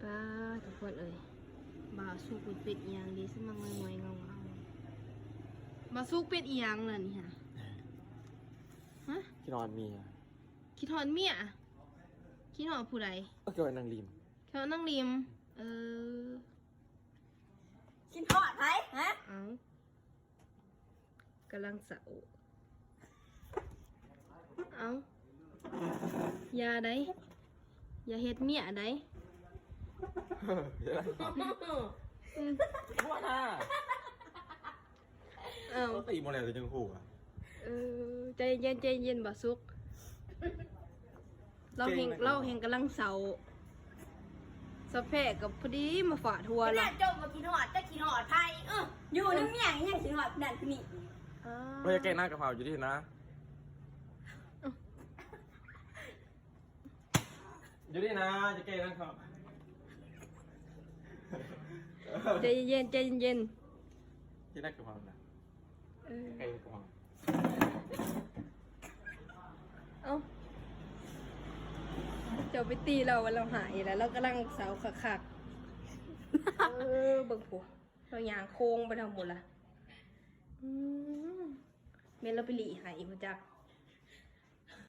ປ້າ ທຸກຄົນເອີຍ ບ່າວສຸກເປັນອີ່ຫຍັງເດ ຄືມາງອຍໆເຫງົາໆ ບ່າວສຸກເປັນອີ່ຫຍັງລະນີ້ຫະ? ຮະ? ຄິດຮອດເມຍ. ຄິດຮອດເມຍ? ຄິດຮອດຜູ້ໃດ? ເອີ ກໍນາງລິມ. ເຈົ້ານາງລິມ ເອີ ຄິດຮອດໃຜຫະ? ເອົ້າ ກຳລັງເສົ້າ ເອົ້າ ຢ່າໃດ ຢ່າເຮັດເມຍໃດ ເຮັດຫຍັງ? ອືມ ຫົວໜ້າ ເອົ້າ ເຂົາຕີບໍ່ແລ້ວກໍຍັງຮູ້ວ່າ ເອີ ໃຈເຢັນ ໃຈເຢັນ ບ່າວສຸກ ລາວແຮ່ງ ເກັ່ງນະ ລາວແຮ່ງກຳລັງເສົ້າ ສາວແພກໍພໍດີມາຟາດຫົວລາວ ແລ້ວເຈົ້າກໍຄິດຮອດ ຈັກຄິດຮອດໃຜ ເອີ ຢູ່ນຳເມຍຍັງຄິດຮອດຜູ້ນັ້ນຜູ້ນີ້ ອ້າວ ບໍ່ຢາກແກ້ນາກັບເຮົາຢູ່ດີນະ ຢູ່ດີນະ ຈະແກ້ນາເຂົາ ໃຈເຢັນ ໃຈເຢັນ ເຮັດໜ້າຄືເວົ້ານະ ເອີ ໃກ້ກະເປົາ ເອົ້າ ເຈົ້າໄປຕີລາວວ່າລາວຫາຍແລ້ວ ລາວກຳລັງເສົ້າຄັກໆ ເອີ ເບິ່ງພຸ້ນ ລາວຍ່າງໂຄ້ງໄປທາງພຸ້ນລະ ອືມ ແມ່ນລາວໄປຫຼີ້ໃຫ້ບໍ່ຈັກ.